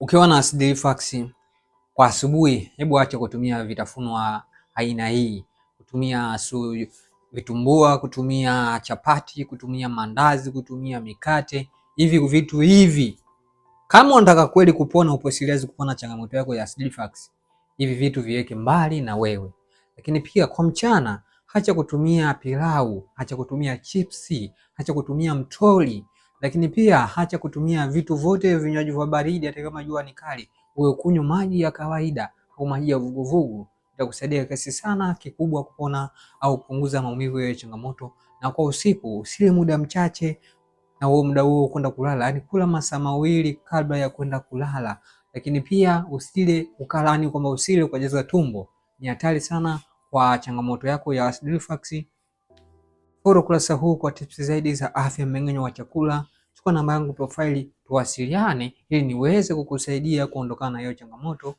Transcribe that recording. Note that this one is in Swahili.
Ukiwa na acid reflux kwa asubuhi, hebu acha kutumia vitafunwa aina hii, kutumia vitumbua, kutumia chapati, kutumia mandazi, kutumia mikate, hivi vitu hivi. Kama unataka kweli kupona, upo serious kupona changamoto yako ya acid reflux, hivi vitu viweke mbali na wewe. Lakini pia kwa mchana, acha kutumia pilau, acha kutumia chipsi, acha kutumia mtoli, lakini pia acha kutumia vitu vyote vinywaji vya baridi, hata kama jua ni kali, wewe kunywa maji ya kawaida au maji ya vuguvugu, itakusaidia kiasi sana kikubwa kupona au kupunguza maumivu ya changamoto. Na kwa usiku usile muda mchache na huo muda huo kwenda kulala, yani kula masaa 2 kabla ya kwenda kulala. Lakini pia usile ukalani kwamba usile ukajaza tumbo, ni hatari sana kwa changamoto yako ya acid reflux. Follow kurasa huu kwa tips zaidi za afya mmeng'enyo wa chakula. Chukua namba yangu profile, tuwasiliane ili niweze kukusaidia kuondokana na hiyo changamoto.